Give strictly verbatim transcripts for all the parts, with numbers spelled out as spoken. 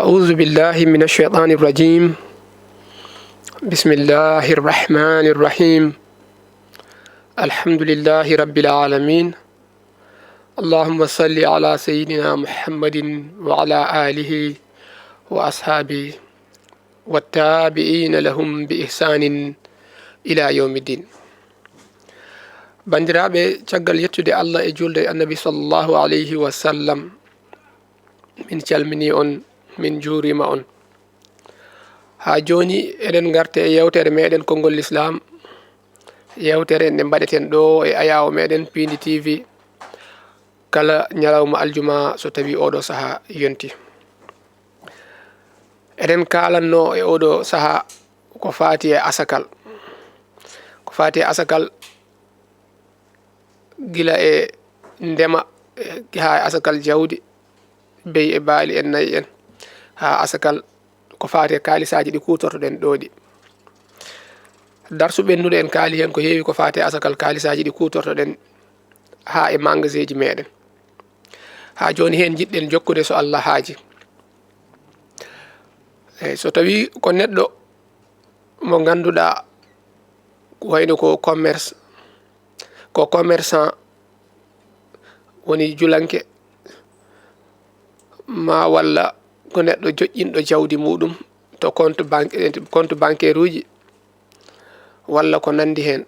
أعوذ بالله من الشيطان الرجيم. بسم الله الرحمن الرحيم. الحمد لله رب العالمين. اللهم صل على سيدنا محمد وعلى آله وأصحابه والتابعين لهم بإحسان إلى يوم الدين. Banndiraaɓe, caggal yettude Allah e juulde e Annabi sallallahu alayhi wa sallam, min calminii on, min njuuriima on. Haa jooni, eɗen ngarti e yeewtere meeɗen Konngol Lislaam, yeewtere nde mbaɗeten ɗo e ayaawo meeɗen Piindi T V, kala ñalawma aljuma so tawii ooɗo sahaa yonti. Eɗen kaalanno e ooɗo sahaa ko faati e asakal. Ko faati e asakal gila e ndema, e, haa e asakal jawdi, beyi e baali en, nayi en, haa asakal ko faati e kaalisaaji ɗi kuutortoɗen ɗo ɗi. Darsu ɓennuɗo en kaali heen ko heewi ko faati e asakal kaalisaaji ɗi kuutortoɗen haa e magasinji meeɗen. Haa jooni heen njiɗɗen jokkude so Allah haaji. Eyi, so tawii ko neɗɗo mo ngannduɗaa ko wayno ko commerce, ko commerçant woni julanke, ma walla ko neɗɗo joƴƴinɗo jawdi muɗum to compte banque, compte bancaire uji walla ko nanndi heen.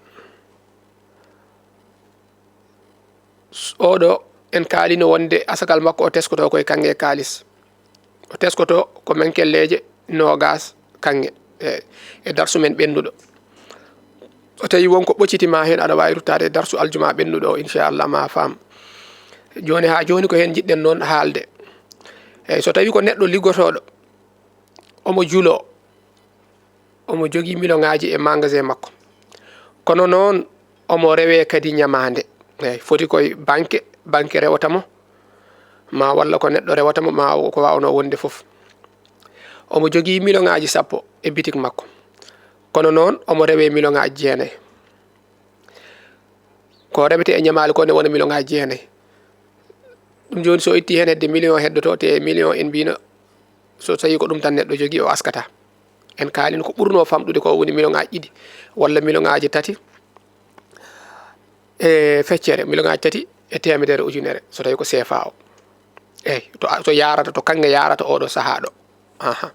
Oɗo en kaalino wonde asakal makko o teskoto koye kaŋŋe kaalis. O teskoto ko menkelleeje noogas kaŋŋe e, e darsu men ɓennuɗo. So tawii won ko ɓoccitii ma heen, aɗa waawi ruttaade e darsu aljuma ɓennuɗo o, inchallah, ma faam. Jooni haa jooni ko heen njiɗɗen noon haalde. Eyi, so tawii ko neɗɗo liggotooɗo, omo juloo, omo jogii miloŋaaji e magasin makko. Kono noon, omo rewee kadi ñamaande. Eyi, foti koye banque, banque rewata mo, ma walla ko neɗɗo rewata mo, ma ko waawno wonde fof. Omo jogii miloŋaaji sappo e bitik makko. Kono noon, omo rewee miloŋaaji jeenayi. Ko rewetee e ñamaale ko ne wona miloŋaaji jeenayi. Ɗum jooni, so itti heen hedde million heddoto, te million en mbino, so tawii ko ɗum tan neɗɗo jogii, o askata. En kaalino ko ɓurnoo famɗude ko woni miloŋaaji ɗiɗi walla miloŋaaji tati e feccere, miloŋaaji tati e teemedere ujunere, so tawii ko C F A o. Eyi, to, to yaarata, to kaŋŋe yaarata oɗo sahaa ɗo. Aha.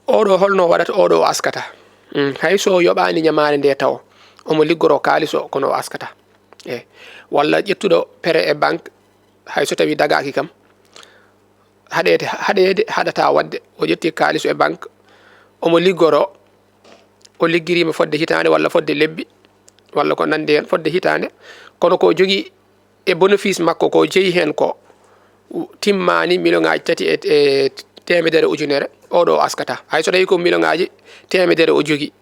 Oɗo holno waɗata, oɗo o askata? Mm, hay so yoɓaani ñamaande nde taw, omo liggoro kaalis o, kono o askata. Eyi. Walla ƴettuɗo prêt e banque, hay so tawii dagaaki kam, haɗeede, haɗeede haɗata waɗde, o ƴetti kaalis e banque, omo liggoro, o liggiriima fodde hitaande walla fodde lebbi, walla ko nanndi heen, fodde hitaande, kono ko jogii e bénéfice makko ko jeyi heen ko timmaani miloŋaaji tati e, e teemedere ujunere, oɗo o askata. Hay so tawii ko miloŋaaji teemedere o jogii,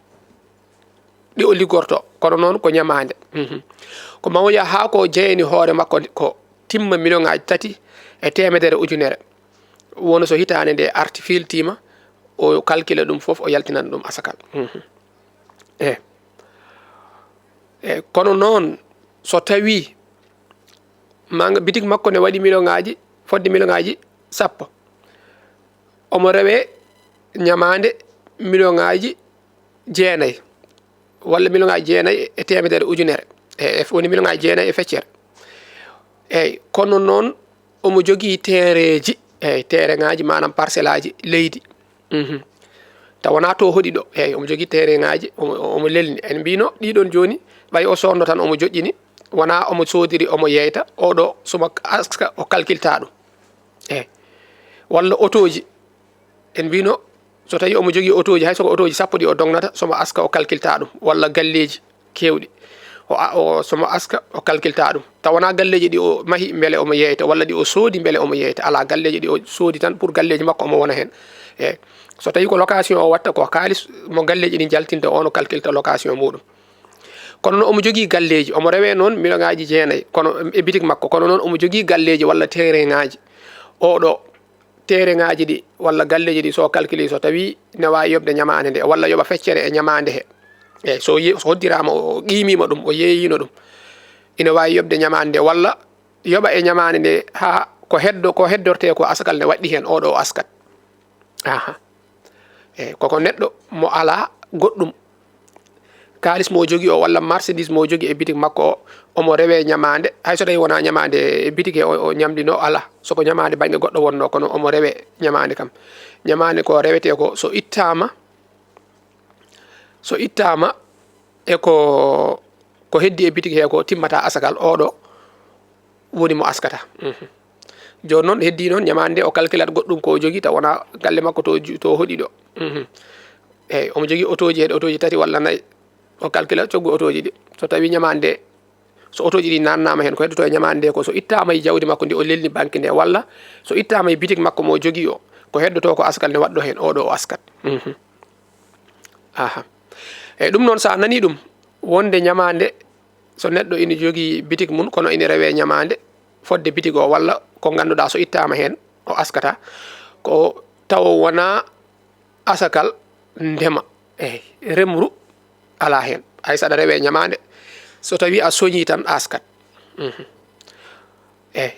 ɗi o liggorto, kono noon ko ñamaande. Mhm. Ko mawya haa ko jeyani hoore makko ko timma miloŋaaji tati e teemedere ujunere. Wano so hitaande nde arti fiiltiima, o calcula ɗum fof, o yaltinana ɗum asakal. Mhm. E, e, kono noon, so tawii manga bitik makko ne waɗi miloŋaaji, fodde miloŋaaji sappo, omo rewee ñamaande miloŋaaji jeenayi, walla miloŋaaji jeenayi e teemedere ujunere. E, e, woni miloŋaaji jeenayi e feccere. Eyi, kono noon, omo jogii teereeji, eyi, teereŋaaji, maanaam parcelaaji leydi. Mhm. Taw wonaa to hoɗi ɗo. Eyi, omo jogii teereŋaaji, omo, omo lelni. En mbino, ɗiɗon jooni, ɓay o soodno tan omo joƴƴini, wonaa omo soodiri, omo yeyta, oɗo suma aska o calculta ɗum. Eyi. Walla otooji. En mbino, so tawii omo jogii otooji, hay so ko otooji sappo ɗi o dognata, somo aska o calculta ɗum, walla galleeji keewɗi. O a-, o, somo aska, o calculta ɗum. Taw wonaa galleeji ɗi o mahi mbele omo yeyta, walla ɗi o soodi mbele omo yeyta. Alaa, galleeji ɗi o soodi tan pour galleeji makko omo wona heen. Eyi. So tawii ko location o watta, ko kaalis mo galleeji ɗi njaltinta, on o calculta location muɗum. Kono noon omo jogii galleeji, omo rewee noon miloŋaaji jeenayi, kono e bitik makko. Kono noon omo jogii galleeji walla teereŋaaji. Oɗo teereŋaaji ɗi walla galleeji ɗi, so calculi, so tawii ne waawi yoɓde ñamaande nde, walla yoɓa feccere e ñamaande he. Eyi, so ye-, so hoddiraama, o, o qiimiima ɗum, o yeeyiino ɗum, ina waawi yoɓde ñamaande nde, walla yoɓa e ñamaande nde haa ko heddo-, ko heddortee ko asakal ne waɗɗi heen, oɗo o askat. Aha. Eyi, koko neɗɗo mo alaa goɗɗum, kaalis mo o jogii o walla marchandise mo o jogii e bitik makko o, omo rewee ñamaande, hay so tawii wonaa ñamaande e bitik he o, o ñamlino, alaa. So ko ñamaande bannge goɗɗo wonnoo, kono omo rewee ñamaande kam. Ñamaande ko rewetee ko, so ittaama, so ittaama e ko, ko heddii e bitik he ko timmata asakal, oɗo woni mo askata. Mhm. Jooni noon, heddii noon ñamaande nde o calculat goɗɗum ko o jogii, taw wonaa galle makko to ju-, to hoɗi ɗo. Mhm. Eyi, omo jogii otooji, heɗi otooji tati walla nayi. O calcula coggu otooji ɗi. So tawii ñamaande nde, so otooji ɗi naannaama heen, ko heddotoo e ñamaande nde ko so ittaama e jawdi makko ndi o lelni banque nde, walla so ittaama e bitik makko mo o jogii o, ko heddotoo ko askal nde waɗɗo heen, oɗo o askat. Mhm. Aha. Eyi, ɗum noon, so a nanii ɗum, wonde ñamaande, so neɗɗo ina jogii bitik mum, kono ina rewee ñamaande fodde bitik o, walla ko ngannduɗaa so ittaama heen, o askata, ko tawa wonaa asakal ndema. Eyi, remru alaa heen. Hay so aɗa rewee ñamaande, so tawii a soñii tan, a askat. Mhm. Eyi.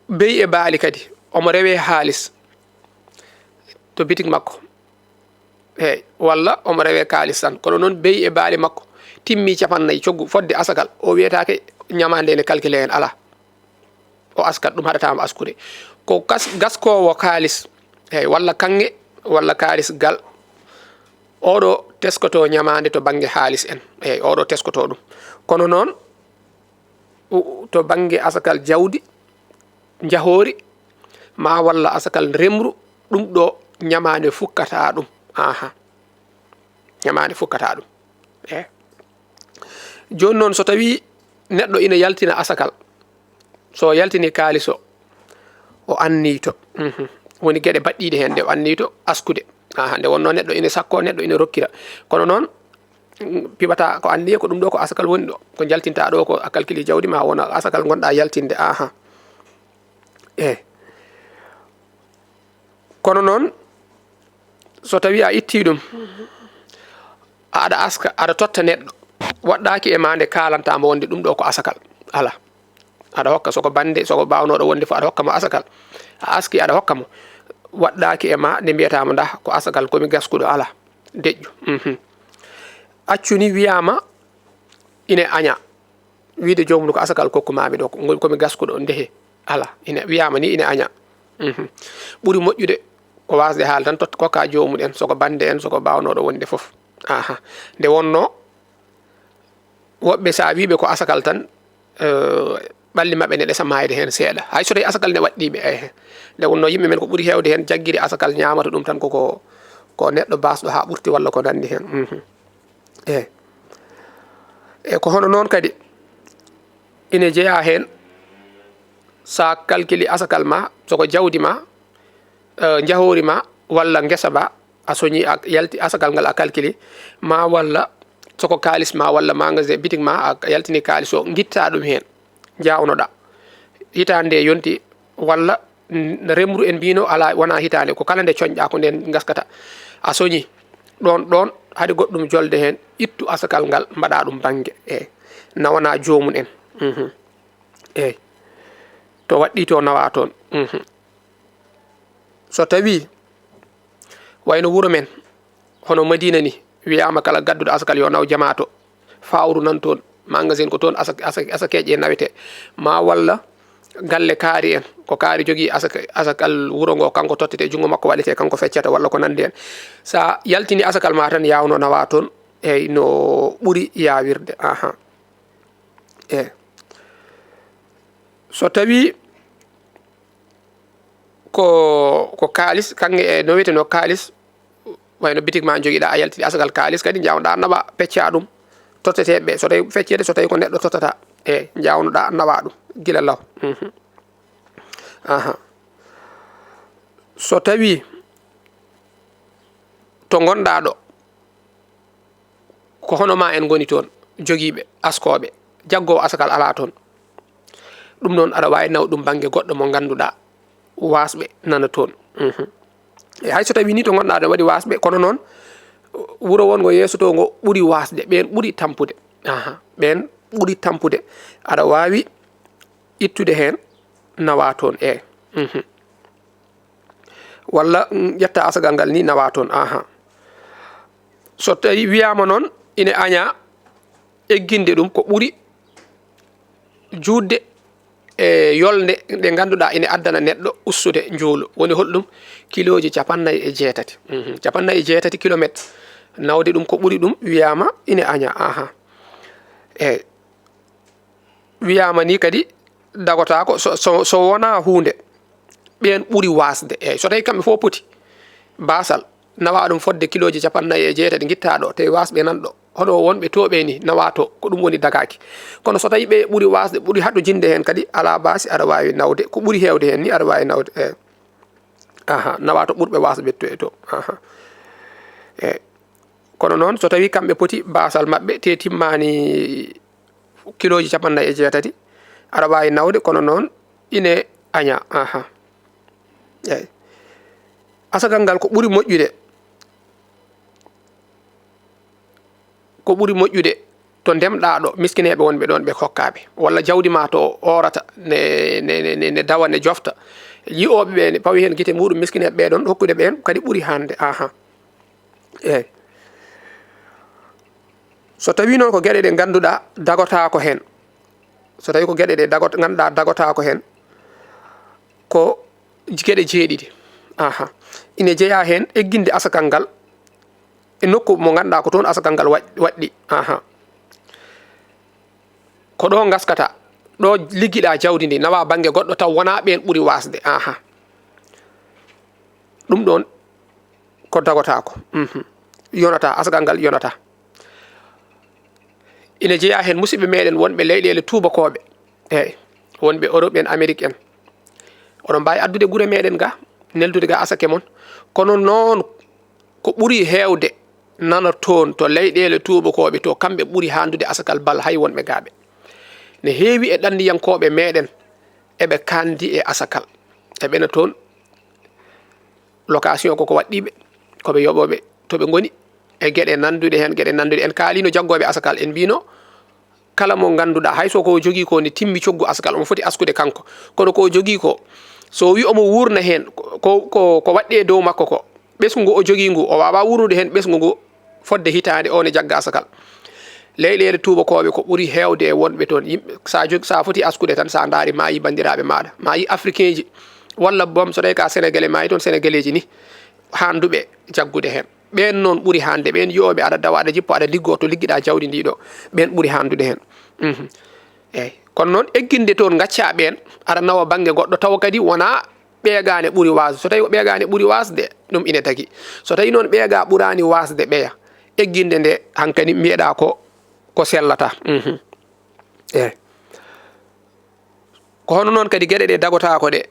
Beyi e baali kadi, omo rewee haalis to bitik makko. Eyi, walla omo rewee kaalis tan. Kono noon, beyi e baali makko timmii cappanɗe nayi coggu fodde asakal, o wiyetaake ñamaande ene calculé heen, alaa. O askat, ɗum haɗataa mo askude. Ko gas-, gaskoowo kaalis, eyi, walla kaŋŋe, walla kaalis gal, oɗo teskotoo ñamaande to bannge haalis en. Eyi, oɗo teskotoo ɗum. Kono noon, u-, to bannge asakal jawdi, njahoori, maa walla asakal remru, ɗum ɗo ñamaande fukkataa ɗum. Aha. Ñamaande fukkataa ɗum. Eyi. Jooni noon, so tawii neɗɗo ina yaltina asakal, so o yaltinii kaalis o, o anniyto. Mhm. Woni geɗe baɗɗiiɗe heen, ɗe o anniyto askude. Aha, nde wonnoo neɗɗo ina sakkoo, neɗɗo ina rokkira. Kono noon, mm, piɓataa ko anniye, ko ɗum ɗo ko asakal woni ɗo. Ko njaltintaa ɗo ko a calculi jawdi ma wona asakal ngonɗaa yaltinde. Aha. Eyi. Kono noon, so tawii a ittii ɗum, aɗa aska, aɗa totta neɗɗo, waɗɗaaki e ma nde kaalantaa mo wonde ɗum ɗo ko asakal. Alaa. Aɗa hokka, so ko bannde, so ko baawnooɗo wonde fof, aɗa hokka mo asakal. A aski, aɗa hokka mo. Waɗɗaaki e ma nde mbiyataa mo, "Ndah, ko asakal, ko mi gaskuɗo." Alaa. Deƴƴu. Mhm. Accu ni wiyaama ine aña. Wiide joomum ko asakal kokku maami ɗo, ko, ko mi gaskuɗo, ndehe. Alaa, ina wiyaama ni, ina aña. Mhm. Ɓuri moƴƴude ko waasde haal tan, tot-, kokka joomum en, so ko bannde en, so ko baawnooɗo wonde fof. Aha. Nde wonnoo, woɓɓe so a wiiɓe ko asakal tan, eh, ɓalli maɓɓe ne ɗesa maayde heen seeɗa. Hay so tawii asakal ne waɗɗii ɓe, ehe. Nde wonnoo yimɓe men ko ɓuri heewde heen jaggiri asakal ñaamata ɗum tan ko, ko, ko neɗɗo baasɗo haa ɓurti walla ko nanndi heen. Mhm. Eyi. E ko hono noon kadi ine jeyaa heen, so a calculi asakal ma, so ko jawdi ma, eh, njahoori ma, walla ngesa ba, a soñi a yalti asakal ngal a calculi, ma walla so ko kaalis ma walla magasin, bitik ma, a yaltini kaalis o, ngittaa ɗum heen, njawnoɗaa. Hitaande nde yonti walla n-, remru en mbino alaa, wonaa hitaande, ko kala nde coñɗaa ko nden ngaskata. A soñi ɗoon, ɗoon, haɗi goɗɗum jolde heen, ittu asakal ngal, mbaɗaa ɗum bannge. Eyi. Nawanaa joomum en. Mhm. Eyi. To waɗɗii to nawaa toon. Mhm. So tawii wayno wuro men, hono Madiina ni, wiyaama kala gadduɗo asakal yo naw jamaato, fawru nan toon, magasin ko toon asa-, asa-, asakeeje nawetee. Ma walla galle kaari en, ko kaari jogii asaka-, asakal wuro ngo, kanko tottete, junngo makko waɗetee, kanko feccata, walla ko nanndi heen. So a yaltini asakal ma tan, yawno nawa toon, eyi, no ɓuri yawirde. Aha. Eyi. So tawii ko, ko kaalis, kaŋŋe e no wiyetenoo kaalis, wayno bitik ma jogiɗaa, a yaltini asakal kaalis, kadi njawnoɗaa nawa, peccaa ɗum, totteteeɓe ɓe, so tawi fecceede, so tawi ko neɗɗo tottata, e njawnoɗaa nawa ɗum gila law. Mhm. Aha. So tawii to ngonɗaa ɗo, ko hono ma en ngoni toon, jogiiɓe, askooɓe, jaggoowo asakal alaa toon. Ɗum noon, aɗa waawi naw ɗum bannge goɗɗo mo ngannduɗaa, waasɓe nana toon. Mhm. E hay so tawii ni to ngonɗaa ɗo waɗi waasɓe, kono noon, wuro won ngo yeeso to ngo ɓuri waasde, ɓeen ɓuri tampude. Aha, ɓeen ɓuri tampude. Aɗa waawi ittude heen, nawa toon, e. Mhm. walla mm, ƴetta asagal ngal ni nawa toon. Aha. So tawi wiyama noon ine aña egginde ɗum ko ɓuri juutde e yolnde nde ngannduɗaa ine addana neɗɗo ustude njoolu. Woni holɗum? Kilooji capannay e jeetati. Mhm. Capannay e jeetati kilometre. Nawde ɗum ko ɓuri ɗum wiyama ine aña. Aha. Eyi. Wiyama ni kadi dagotaako so, so, so wonaa huunde ɓeen ɓuri waasde. Eyi, so tawi kamɓe fof poti baasal, nawa ɗum fodde kilooji capannay e jeetati, ngitta ɗo, tawi waasɓe nan ɗo. Hono wonɓe to ɓe ni, nawa to, ko ɗum woni dagaaki. Kono so tawi ɓe ɓuri waasde, ɓuri haɗojinde heen kadi, alaa baasi, aɗa waawi nawde. Ko ɓuri heewde heen ni, aɗa waawi nawde. Eyi. Aha, nawa to ɓurɓe waasɓe to e to. Aha. Eyi. Kono noon, so tawi kamɓe poti baasal maɓɓe, te timmaani kilooji capannay e jeetati, aɗa waawi nawde, kono noon ine aña. Aha. Eyi. Asagal ngal ko ɓuri moƴƴude, ko ɓuri moƴƴude to ndemɗaa ɗo, miskineeɓe wonɓe ɗoon ɓe kokkaa ɓe, walla jawdi ma to oorata, ne, ne, ne, ne, ne dawa, ne jofta. Yi'ooɓe ɓe, ne pawi heen gite muɗum, miskineeɓe ɓee ɗoon, hokkude ɓeen kadi ɓuri hande. Aha. Eyi. So tawi noon ko geɗe ɗe ngannduɗaa dagotaako heen, so tawi ko geɗe ɗe dagot-, ngannduɗaa dagotaako heen, ko geɗe jeeɗiɗi. Aha. Ine jeyaa heen egginde asagal ngal e nokku mo ngannduɗaa ko toon asagal ngal waɗ-, waɗɗi. Aha. Ko ɗo ngaskata, ɗo liggiɗaa jawdi ndi, nawa bannge goɗɗo taw wonaa ɓeen ɓuri waasde. Aha. Ɗum ɗoon ko dagotaako. Mhm. Yonata, asagal ngal yonata. Ina jeyaa heen musidɓe meɗen wonɓe leyɗeele tuubakooɓe. Eyi, wonɓe Europe en, Amérique en. Oɗon mbaawi addude gure meɗen ga, neldude ga asake mon. Kono noon, ko ɓuri heewde nana toon to leyɗeele tuubakooɓe to, kamɓe ɓuri haandude asakal bal hay wonɓe gaaɓe. Ne heewi e ɗanniyankooɓe meɗen, eɓe kaandi e asakal. Eɓena toon, location koko waɗɗiiɓe, ko ɓe yoɓooɓe to ɓe ngoni, e geɗe nannduɗe heen, geɗe nannduɗe. En kaaliino jaggooɓe asakal, en mbiino, kala mo ngannduɗaa, hay so ko o jogii ko ne timmi coggu asakal, omo foti askude kanko. Kono ko o jogii ko, so o wi omo wuurna heen, ko, ko, ko waɗɗi e dow makko ko, ɓesngu ngu o jogii ngu, o waawaa wuurnude heen ɓesngu ngu fodde hitaande o ne jagga asakal. Leyɗeele tuubakooɓe ko ɓuri heewde e wonɓe toon. Yimɓe, sa jog-, sa foti askude tan, sa ndaari maayi banndiraaɓe maaɗa, maayi africain ji, walla boom so tawi ka Sénégalais maayi toon, Sénégalais ji ni, haanduɓe jaggude heen. Ɓeen noon ɓuri hande, ɓeen yooɓe aɗa dawa, aɗa jippo, aɗa liggoo to liggiɗaa jawdi ndi ɗo, ɓeen ɓuri handude heen. Mhm. Eey. Kono noon, egginde toon, ngacca ɓeen, aɗa nawa bannge goɗɗo, tawa kadi wonaa ɓeegaane ɓuri waasde. So tawi ko ɓeegaane ɓuri waasde, ɗum ine tagi. So tawi noon ɓeegaa ɓuraani waasde ɓeya, egginde nde hankadi mbiyeɗaa ko, ko sellata. Mhm. Eey. Ko hono noon kadi geɗe ɗe dagotaako ɗe,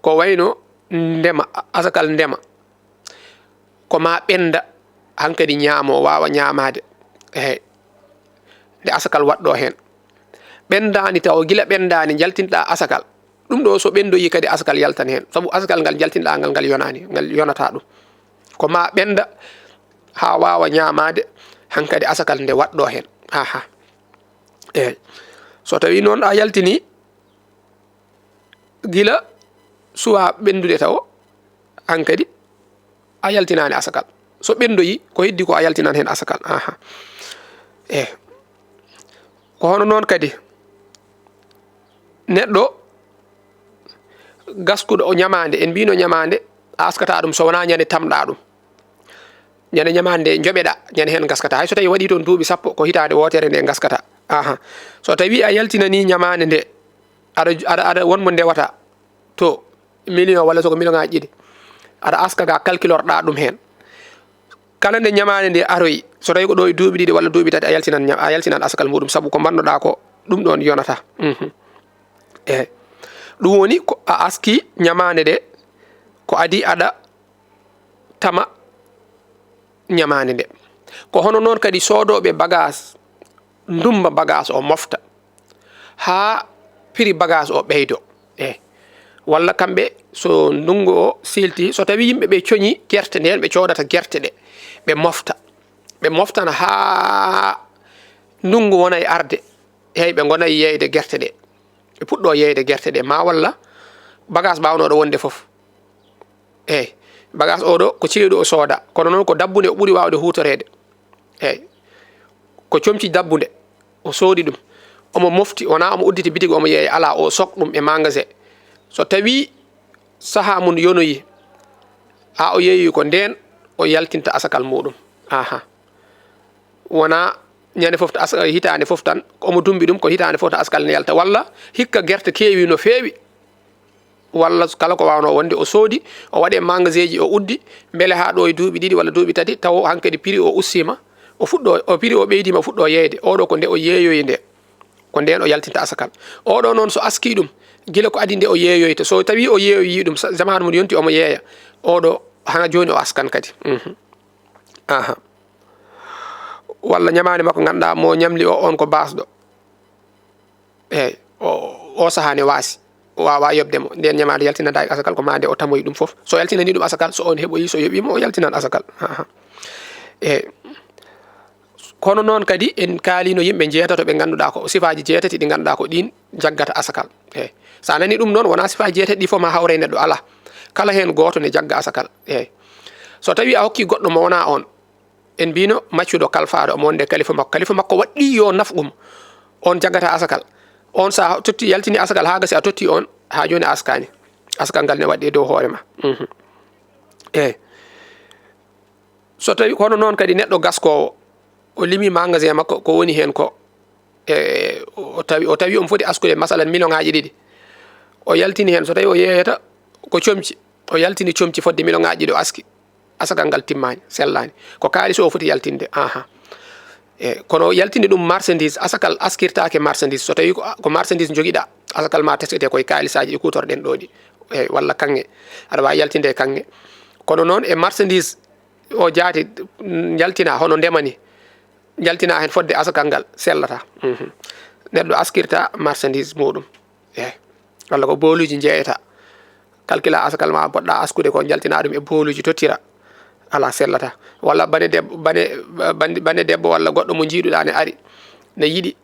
ko wayno ndema, asakal ndema. Ko ma ɓennda hankadi ñaamo, waawa ñaamaade. Eey. Nde asakal waɗɗoo heen. Ɓenndaani taw, gila ɓenndaani njaltinɗaa asakal. Ɗum ɗo so ɓenndoyii kadi asakal yaltan heen. Sabu asakal ngal njaltinɗaa ngal, ngal yonaani, ngal yonataa ɗum. Ko ma ɓennda haa waawa ñaamaade hankadi asakal nde waɗɗoo heen. Aha. Eey. So tawii noon a yaltinii, gila suwaa ɓenndude taw, hankadi a yaltinaani asakal. So ɓenndoyii, ko heddi ko a yaltinan heen asakal. Aha. Eey. Ko hono noon kadi, neɗɗo gaskuɗo o ñamaande, en mbiino ñamaande, a askata ɗum so wonaa ñande tamɗaa ɗum. Ñande ñamaande nde njoɓeɗaa, ñande heen ngaskata. Hay so tawii waɗii toon duuɓi sappo, ko hitaande wootere nde ngaskata. Aha. So tawii a yaltinanii ñamaande nde, aɗa, aɗa, aɗa won mo ndewata to million walla so ko million ŋaaji ɗiɗi. Aɗa aska ga, calculorɗaa ɗum heen. Kala nde ñamaande nde aroyi, so tawii ko ɗo e duuɓi ɗiɗi walla duuɓi tati, a yaltinan ña-, a yaltinan asakal muɗum, sabu ko mbannoɗaa ko, ɗum ɗoon yonata. Mhm. Eey. Ɗum woni ko a aski ñamaande nde, ko adii aɗa tama ñamaande nde. Ko hono noon kadi soodooɓe bagaas, ndummba bagaas o mofta, haa prix bagaas o ɓeydo. Eey. Walla kamɓe, so ndunngu o siilti, so tawii yimɓe ɓe coñii gerte ndeen, ɓe coodata gerte ɗe, ɓe mofta. Ɓe moftana haa ndunngu wona e arde. Eey, ɓe ngona e yeeyde gerte ɗe. Ɓe puɗɗoo yeeyde gerte ɗe, ma walla bagaas baawnooɗo wonde fof. Eey, Bagaas oɗo ko ceeɗu o sooda, kono noon ko dabbunde o ɓuri waawde huutoreede. Eey. Ko comci dabbunde, o soodi ɗum. Omo mofti, wonaa omo udditi bitig omo yeeya, alaa, o sok ɗum e magasin. So tawii sahaa mum yonoyi, haa o yeeyoyi ko ndeen o yaltinta asakal muuɗum. Aha. Wonaa ñande fof, hitaande fof tan, omo dummbi ɗum, ko hitaande fof tan asakal ne yalta. Walla hikka gerte keewi no feewi, walla kala ko waawnoo wonde o soodi, o waɗi e magasinji, o uddi, mbele haa ɗo e duuɓi ɗiɗi walla duuɓi tati, taw hankadi prix o ustiima, o fuɗɗo, o prix o ɓeydiima, o fuɗɗo yeeyde. Oɗo ko nde o yeeyoyi nde, ko ndeen o yaltinta asakal. Oɗo noon so askii ɗum, gila ko adii nde o yeeyoyta. So tawii o yeeyoyii ɗum, sa-, jamaanu mum yonti omo yeeya, oɗo haa jooni o askan kadi. Mhm. Aha. Walla ñamaande makko ngannduɗaa mo ñamli o, on ko baasɗo. Eey, o, o sahaa ne waasi. O waawaa yoɓde mo. Ndeen ñamaande yaltinantaake asakal, ko maa nde o tamoyi ɗum fof. So yaltinanii ɗum asakal, so on heɓoyi, so yoɓii mo, o yaltinan asakal. Aha. Eey. Kono noon kadi, en kaaliino yimɓe njeetato ɓe ngannduɗaa ko sifaaji jeetati ɗi ngannduɗaa ko ɗiin jaggata asakal. Eey. So a nanii ɗum noon, wonaa sifaaji jeetati ɗi fof maa hawre e neɗɗo, alaa. Kala heen gooto ne jagga asakal. Eey. So tawii a hokkii goɗɗo mo wonaa oon, en mbiino maccuɗo kalfaaɗo, omo wonde kalifa makko. Kalifa makko waɗɗii yo nafqu mo. On jaggata asakal. On so a totti, yaltini asakal haa gasi, a totti on, haa jooni a askaani. Asakal ngal ne waɗɗi e dow hoore ma. Mhm. Eey. So tawi, kono noon kadi neɗɗo gaskoowo, o limi magasin makko, ko woni heen ko, e, o tawi, o tawi omo foti askude, masalan, million ŋaaji ɗiɗi. O yaltini heen, so tawi o yeeyata ko comci, o yaltini comci fodde million ŋaaji ɗiɗi, o aski. Asakal ngal timmaani, sellaani. Ko kaalis o foti yaltinde. Aha. E, kono yaltinde ɗum marchandise, asakal askirtaake marchandise. So tawi ko, ko marchandise njogiɗaa, asakal ma teskete koye kaalisaaji ɗi kuutorɗen ɗo ɗi. Eey, walla kaŋŋe. Aɗa waawi yaltinde e kaŋŋe. Kono noon e marchandise o jaati, mm, njaltina hono ndema ni. Njaltina heen fodde asakal ngal sellataa. Mhm. Neɗɗo askirta marchandise muuɗum. Eey. Walla ko booluuji njeeyata. Kalkila asakal ma poɗɗa askude ko, njaltina ɗum e booluuji tottira. Alaa, sellataa. Walla bane deb-, bane, bane, bane debbo walla goɗɗo mo njiiduɗaa ne ari. Ne yiɗi,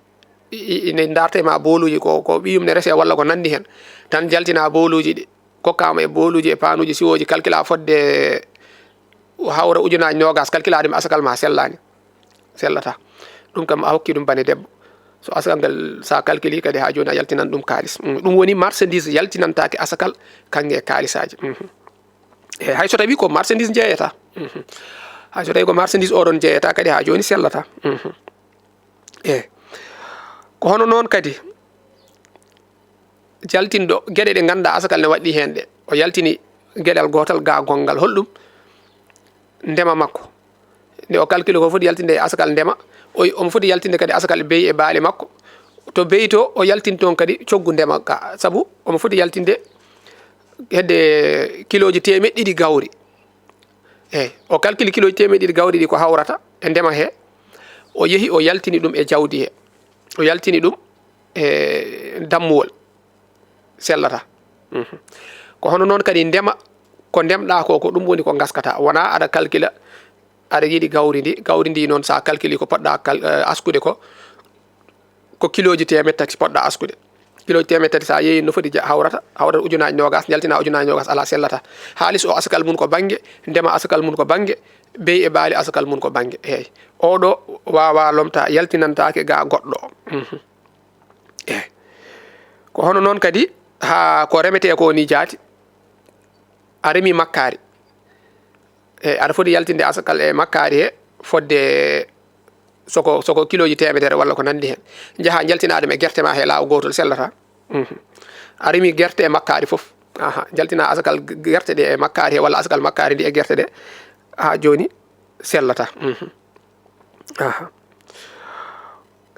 i, i, ne ndarta e ma booluuji ko, ko ɓiyum ne rese walla ko nanndi heen. Tan njaltina booluuji ɗi. Kokkaama e booluuji e paanuuji siwooji, kalkila fodde hawra ujunaaji noogaas, kalkila ɗum asakal ma sellaani. Sellataa. Ɗum kam a hokki ɗum bane debbo. So asakal ngal, so a kalkili kadi haa jooni a yaltinan ɗum kaalis. Mm, ɗum woni marchandise yaltinantaake asakal kaŋŋe e kaalisaaji. Mhm. E hay so tawi ko marchandise njeeyata. Mhm. Hay so tawi ko marchandise oɗon njeeyata kadi haa jooni sellataa. Mhm. E ko hono noon kadi jaltinɗo geɗe ɗe ngannduɗaa asakal ne waɗɗii heen ɗe. O yaltini geɗal gootal ga gonngal. Holɗum? Ndema makko. Nde o kalkili ko foti yaltinde e asakal ndema, o, omo foti yaltinde kadi asakal beyi e baali makko. To beyi to, o yaltini toon kadi coggu ndema ka. Sabu omo foti yaltinde hedde kilooji teemeɗɗe ɗiɗi gawri. Eey, o kalkili kilooji teemeɗɗe ɗiɗi gawri ɗi ko hawrata e ndema he. O yehi, o yaltini ɗum e jawdi he. O yaltini ɗum e dammuwol. Sellataa. Mhm. Ko hono noon kadi ndema, ko ndemɗaa ko, ko ɗum woni ko ngaskataa. Wonaa aɗa kalkila, aɗa yiɗi gawri ndi, gawri ndi noon so a kalkili ko poɗɗa kal-, eh, askude ko, ko kilooji teemeɗɗe tati poɗɗa askude. Kilooji teemeɗɗe tati so a yeeyi no foti ja-, hawrata, hawrata ujunaaji noogaas, njaltina ujunaaji noogaas, alaa, sellataa. Haalis o asakal mum ko bannge, ndema asakal mum ko bannge, beyi e baali asakal mum ko bannge. Eey. Oɗo waawaa lomta, yaltinantaake ga goɗɗo. Mhm. Eey. Ko hono noon kadi haa ko remetee ko ni jaati, a remi makkaari. Eey, aɗa foti yaltinde asakal e makkaari he fodde soko, soko kilooji teemedere walla ko nanndi heen. Njahaa njaltinaa ɗum e gerte ma he laawo gootol, sellataa. Mhm. A remi gerte e makkaari fof. Aha, njaltinaa asakal g-, gerte ɗe e makkaari he walla asakal makkaari ndi e gerte ɗe. Haa jooni sellataa. Mhm. Aha.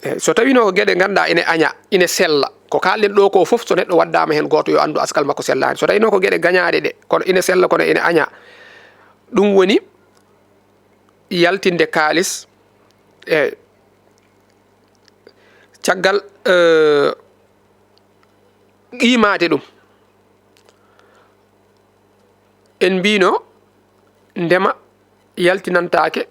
Eey, so tawii noon ko geɗe ngannduɗaa ine aña, ine sella, ko kaalɗen ɗo ko fof, so neɗɗo waddaama heen gooto yo anndu asakal makko sellaani. So tawii noon ko geɗe gañaaɗe ɗe, kono ine sella, kono ine aña, ɗum woni yaltinde kaalis, e caggal, eh, qiimaade ɗum. En mbiino ndema yaltinantaake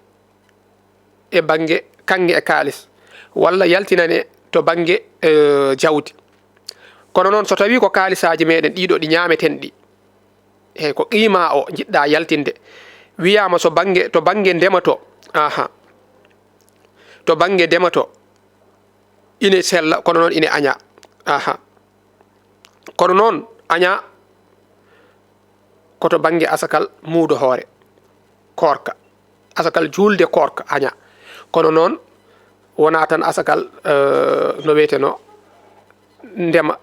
e bannge kaŋŋe e kaalis, walla yaltinane to bannge, eh, jawdi. Kono noon, so tawii ko kaalisaaji meeɗen ɗiɗo ɗi ñaameten ɗi, Eyi, ko qiima o njiɗɗa yaltinde. Wiyaama so bannge, to bannge ndema to, aha, to bannge ndema to, ine sella, kono noon ine añaa. Aha. Kono noon añaa ko to bannge asakal muudo hoore, koorka. Asakal juulde koorka añaa. Kono noon wonaa tan asakal, eh, no wiyeteno, ndema.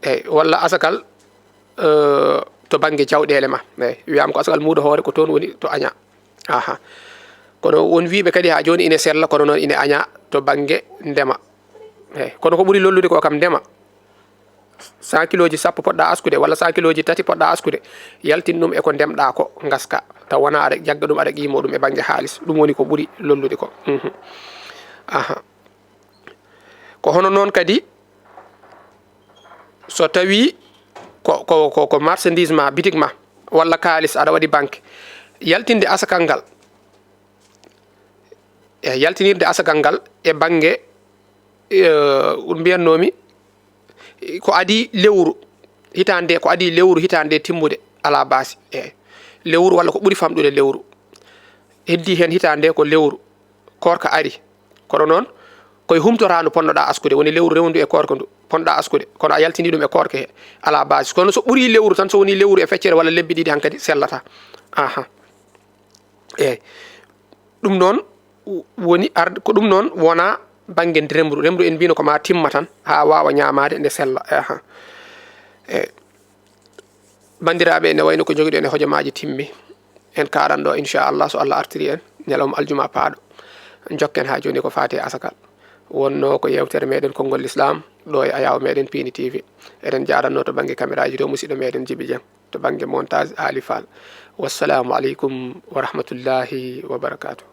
Eyi, walla asakal, eh, to bannge jawɗeele ma. Eyi, wiyaama ko asakal muudo hoore ko toon woni to añaa. Aha. Kono won wiiɓe kadi haa jooni ine sella, kono noon ine añaa to bannge ndema. Eyi, kono ko ɓuri lollude ko kam ndema. Cent kilooji sappo poɗɗa askude, walla cent kilooji tati poɗɗa askude, yaltin ɗum e ko ndemɗa ko, ngaska. Taw wonaa aɗa jagga ɗum, aɗa qiimo ɗum e bannge haalis. Ɗum woni ko ɓuri lollude ko. Mhm. Aha. Ko hono noon kadi, so tawii ko, ko, ko, ko marchandise ma, bitik ma, walla kaalis aɗa waɗi banque, yaltinde asakal ngal, e yaltinirde asakal ngal e bannge, eh, ɗum mbiyatnoomi, ko adii lewru, hitaande, ko adii lewru, hitaande timmude, alaa baasi. Eyi. Lewru walla ko ɓuri famɗude lewru. Heddii heen hitaande ko lewru. Koorka ari. Kono noon, ko e humtoraandu ponnoɗaa askude, woni lewru rewndu e koorka ndu, ponnoɗaa askude. Kono a yaltinii ɗum e koorka he, alaa baasi. Kono so ɓurii lewru tan, so wonii lewru e feccere walla lebbi ɗiɗi hankadi, sellataa. Aha. Eyi. Ɗum noon woni arde, ko ɗum noon wonaa bannge remru. Remru en mbino ko ma timma tan haa waawa ñaamaade nde sella. Aha. Eyi. Banndiraaɓe, ene wayno ko njogiɗen e hojomaaji timmi. En kaaran ɗo, inchallah, so Allah artiri en, ñalawma aljuma paaɗo. Jokken haa jooni ko faati e asakal. Wonno ko yeewtere meɗen konngol Lislaam, ɗo e ayaawo meɗen Piindi T V. Eɗen jaaranno to bannge kameraaji to musidɗo meɗen Jibi Dieng, to bannge montage Ali Fall. Wassalaamu aleykum wa rahmatullahi wa barakaatuh.